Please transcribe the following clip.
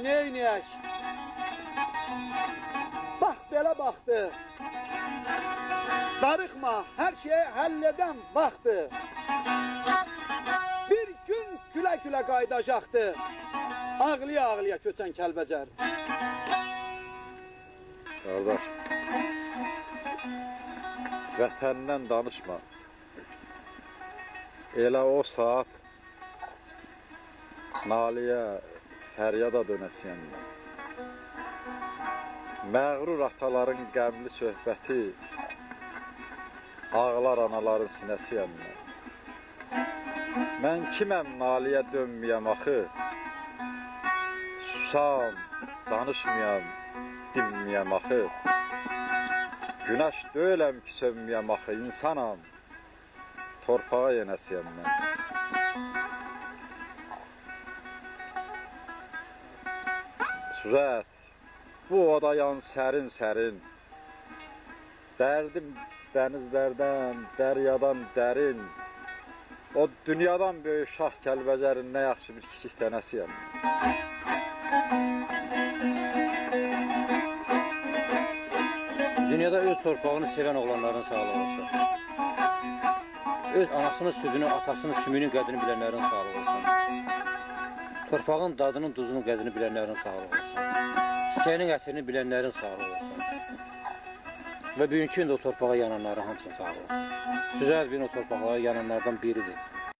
neyniyək? Bax belə baxdı. Darıxma, hər şeyi həll edən vaxtı. Bir gün gülə-gülə qayıdacaqdı. Ağlaya-ağlaya köçən Kəlbəcər. Qardaş, vətəndən danışma. Elə o saat naliyə, fəryada dönəsiyəm mən. Məğrur ataların qəmli söhbəti, ağlar anaların sinəsiyəm mən. Mən kiməm naliyə dönməyəm axı, susam, danışmayam, dinməyəm axı. Günəş deyiləm ki, sönməyəm axı, insanam, torpağa yenəsiyəm mən. Sürət, bu odayan sərin-sərin, dərdim dənizlərdən, dəryadan dərin, o dünyadan böyük Şah Kəlbəcərin nə yaxşı bir kiçik dənəsiyəm. Dünyada öz torpağını sevən oğlanların sağlığı olsun. Öz anasının südünü, atasının sümüyünün qədrini bilənlərin sağlığı olsun. Torpağın dadının, duzunun qədrini bilənlərin sağlığı olsun. Çiçəyinin ətrini bilənlərin sağlığı olsun. Və bugünkü gündə o torpağa yananların hamısının sağlığı olsun. Süzər bir o torpaqlara yananlardan biridir.